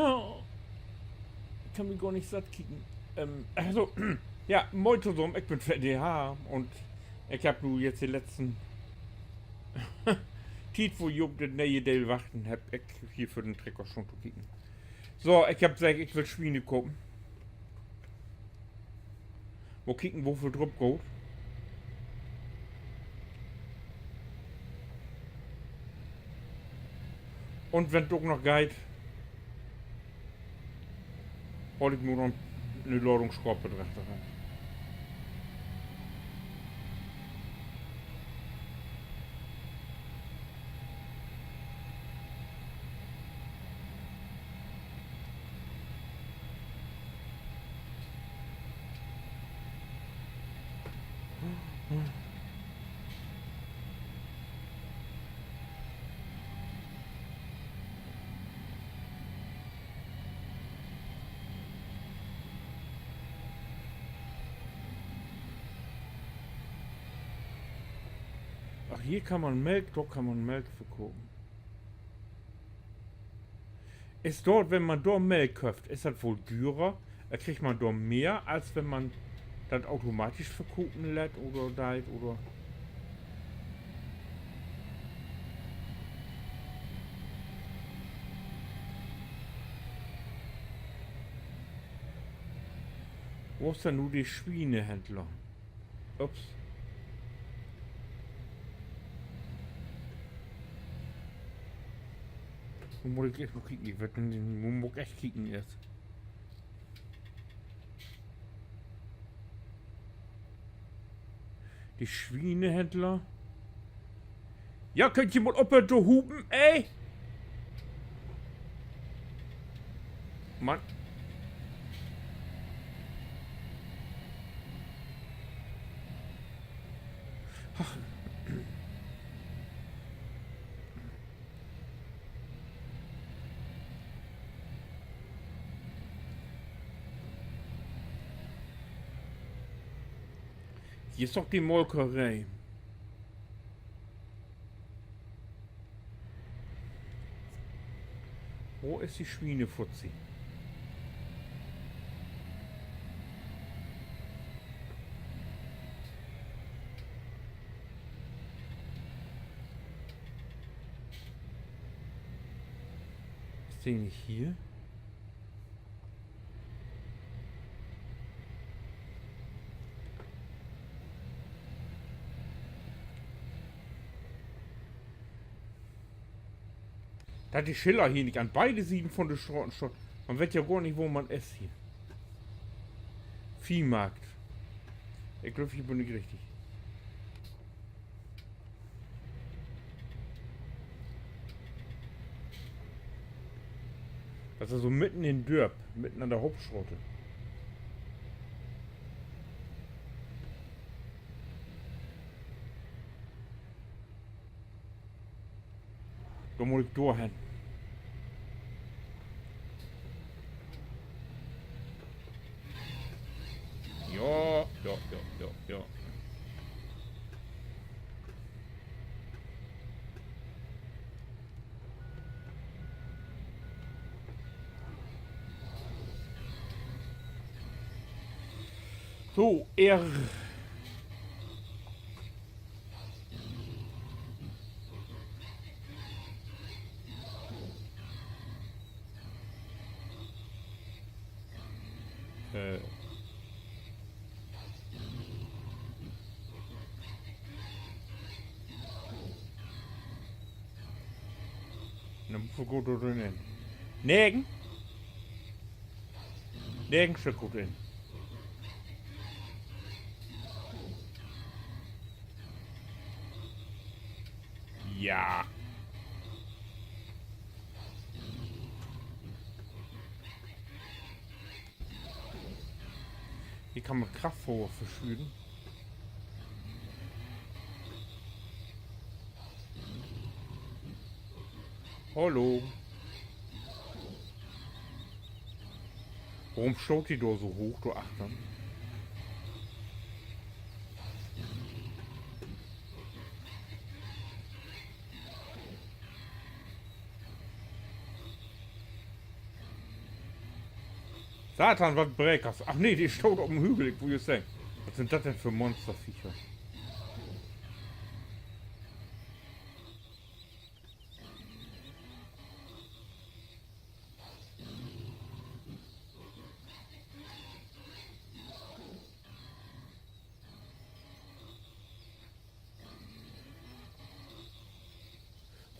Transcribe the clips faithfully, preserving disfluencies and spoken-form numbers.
Ik kann mi gor nich satt kieken. Also, ja, moin tosamen, ik bün Fred D H un ik hebb nu jetzt de letzten Tiet, wo ji op dat ne'e Deel wachten hebbt, ik hier för den Trecker stahn to kieken. So, ik hebb seggt, ik will Swiene kopen. Mal kieken, woveel drup gaht. Un wenn 't ok noch geiht, haal ik nu noch 'ne Ladung Schrott mit achteran. Ach, hier kann man Melk, dor kann man Melk verkopen. Is dor, wenn man dor Melk köfft, is dat woll dürer? Äh, kriggt man dor mehr, as wenn man dat automatisch verkopen lett oder deit, oder? Wo is denn nu de Swienehändler? Ups. Nu mutt ik eerst mal kieken. Ik weet nich, nu mutt ik echt kieken eerst. De Swienehändler. Ja, köönt ji mal ophören to hupen, ey? Mann. Ach. Hier is doch de Molkeree. Wo is de Swienefutzi? Is de nich hier? Dat de Schiller hier nich an beide Sieden von de Straten steiht. Man weet ja gor nich, wo man is hier. Viehmarkt. Ik glööv, hier bün ik richtig. Dat is so midden in Dörp, midden an de Hauptstraat. Dor mutt ik dor hen. Ja, ja, ja, ja, ja. So, er. Äh. Denn mutt wi goot dor in. Negen? Negen Stück goot in. Ja. Hier kann man Kraftfeuer verschüren. Hallo. Worüm staht de dor so hooch, dor achtern? Satan, wat Brekers. Ach nee, de staht op 'n Hügel, ik wull jüst seggen. Wat sünd dat denn för Monsterviecher?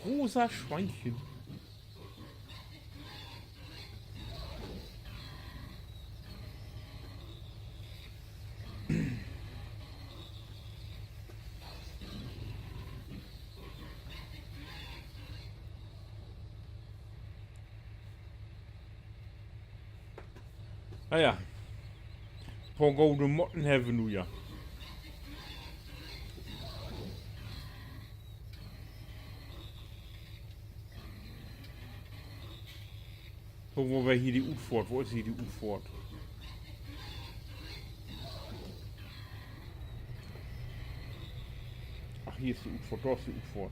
Rosa Schweinchen. Na ja. Poor gode Motten hebbt wi nu ja. So, wo weer hier de Utfohrt? Wo is hier de Utfohrt? Ach, hier is de Utfohrt, dor is de Utfohrt.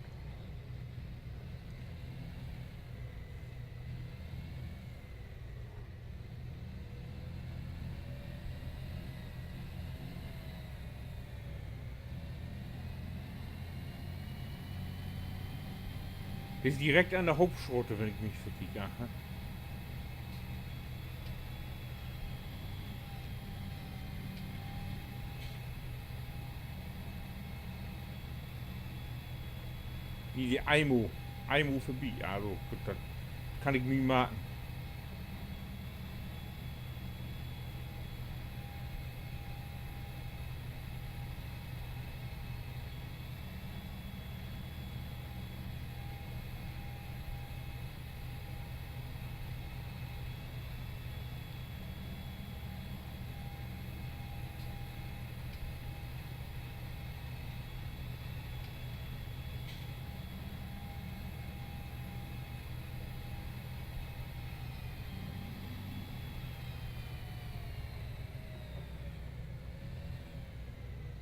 De is direkt an de Hauptstraat, wenn ik mi nich verkiek, aha. Hier de Eimo. Eimo vörbi. Also, goot, dat kann ik mi marken.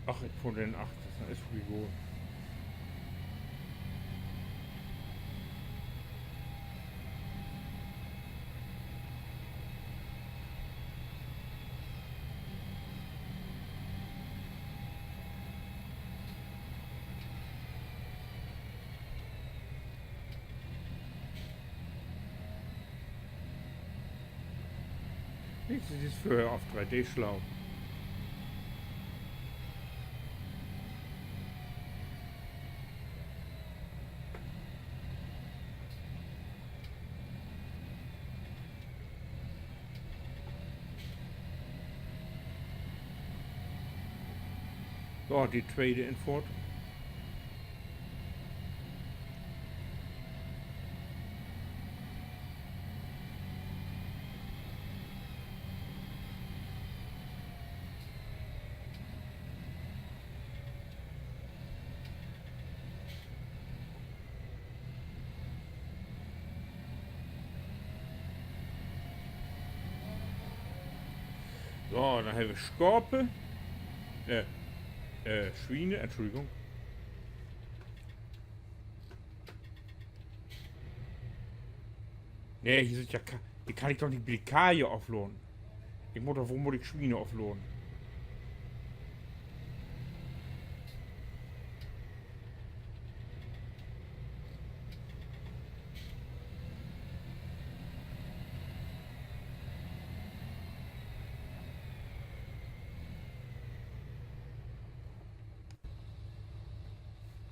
Ach, ik funn den achtsten, is egal. Nix, dat is vörher af dree D slau. So, de tweede Infohrt. So, denn hebbt wi Schape. Äh, äh, Swiene, Entschuldigung. Nee, hier sünd ja Ka-, hier kann ik doch nich bi de Kaje ofladen. Ik mutt doch, wo mutt ik Swiene ofladen?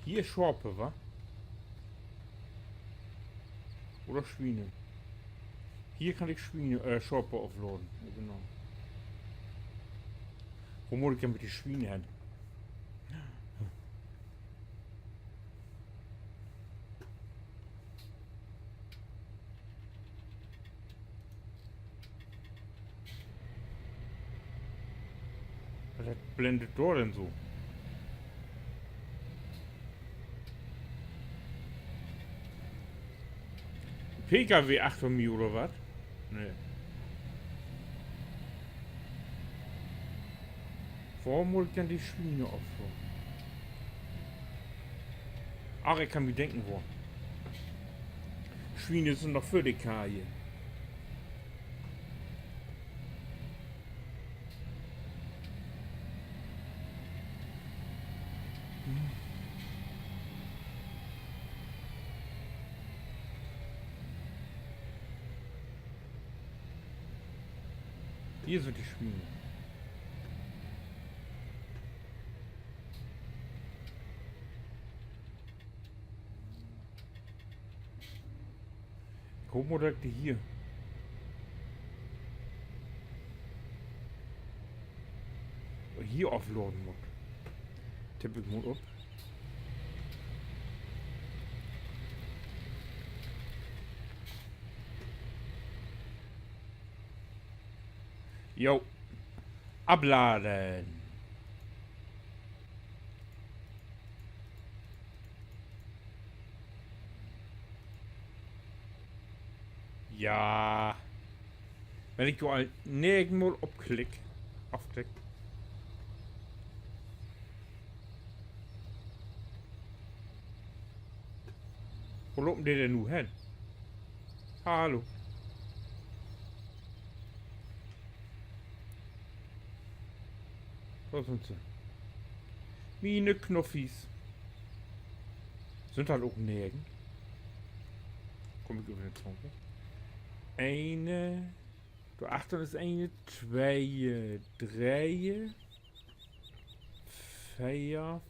Hier Schape, wa? Oder Swiene. Hier kann ik Swiene, äh, Schape ofladen. Ja, genau. Wo mutt ik denn mit de Swiene hen? Wat blendt dor denn so? P K W achter mi oder wat? Nee. Wo mutt ik denn de Swiene ofladen? Ach, ik kann mi denken, wo. Swiene sünd noch vör de Kaje. Hier sünd de Swien. Ik hoop mal, dat ik de hier, hier afladen mutt. Tipp ik mal op. Jo. Afladen. Ja. Wenn ik jo al negenmal opklick, afklick. Wo lopen de denn nu hen? Hallo. Dor sünd se. Miene Knuffis. Sünd dat ok negen? Kumm ik över de Zunge. Ene, dor achtern is ene, twee, dree, veer,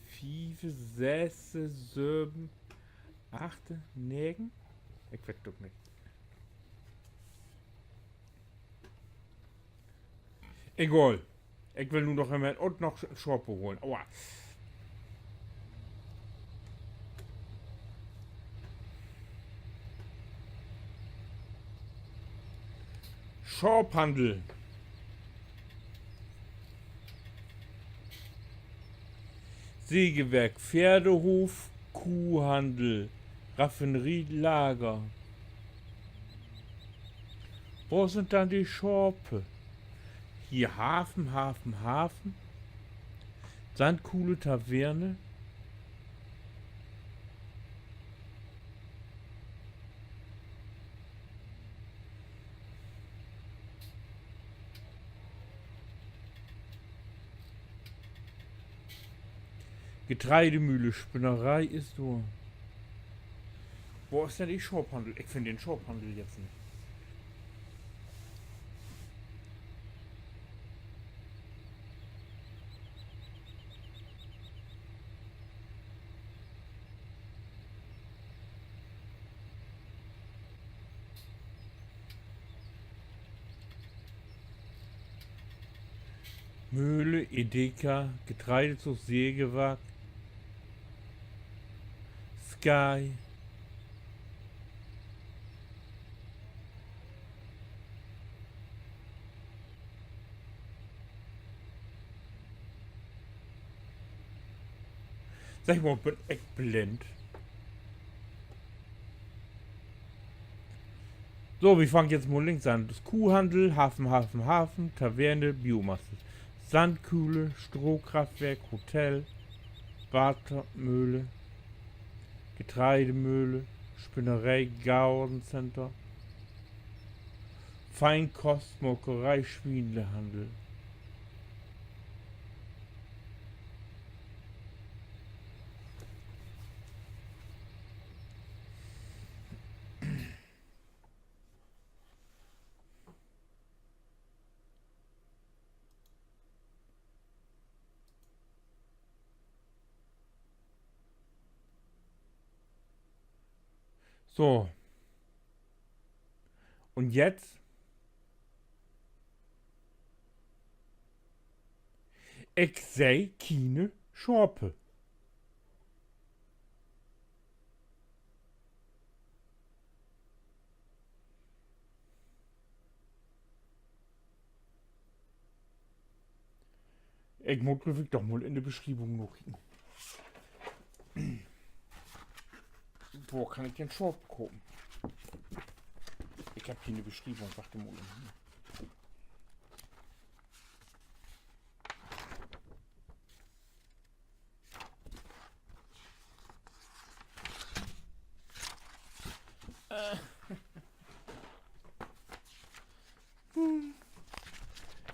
fief, sess, söven, acht, negen. Ik weet 't ok nich. Egal. Ik will nu noch mal un noch Schaap holen. Aua. Schaaphandel. Sägewerk, Pferdehof, Kuhhandel, Raffinerie, Lager. Wo sünd denn de Schape? Hier Hafen, Hafen, Hafen. Sandkuhle, Taverne. Getreidemühle, Spinneree is dor. Wo is denn de Schaaphandel? Ik finn den Schaaphandel jetzt nich. Möhle, Edeka, Getreidezucht, Sägewerk, Sky. Segg mal, bün ik blind? So, wi fangt jetzt mal links an. Dat is Kuhhandel, Hafen, Hafen, Hafen, Taverne, Biomasse, Sandkühle, Strohkraftwerk, Hotel, Watermöhle, Getreidemöhle, Spinneree, Gardencenter, Feinkost, Molkeree, Swienhandel. So. Un jetzt? Ik seh kiene Schape. Ik mutt, glööv ik, doch mal in de Beschrievung nakieken. Wo kann ik denn Schaap kopen? Ik hebb hier 'ne Beschrievung, wacht mal.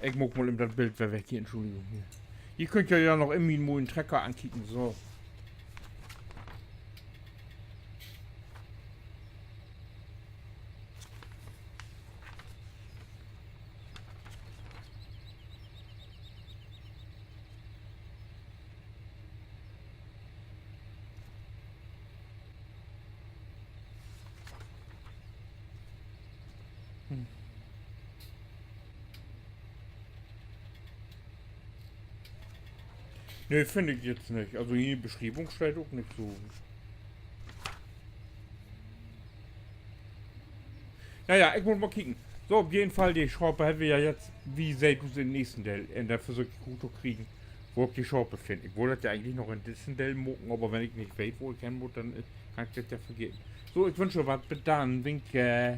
Ik maak mal even dat Bild weer weg hier, Entschuldigung hier. Ji köönt ja, ja noch in mien moien Trecker ankieken, so. Nee, finn ik jetzt nich. Also hier in de Beschrievung steiht ok nich so. Na ja, ik mutt mal kieken. So, op jeden Fall, de Schape hebbt wi ja jetzt, wi seht us in'n nächsten Deel. Un denn versöök ik rut to kriegen, wo ik de Schape finn. Ik wull dat ja egentlich noch in dissen Deel maken, aver wenn ik nich weet, wo ik hen mutt, denn äh, kann ik dat ja vergeten. So, ik wünsch jo wat. Bit dann. Winke.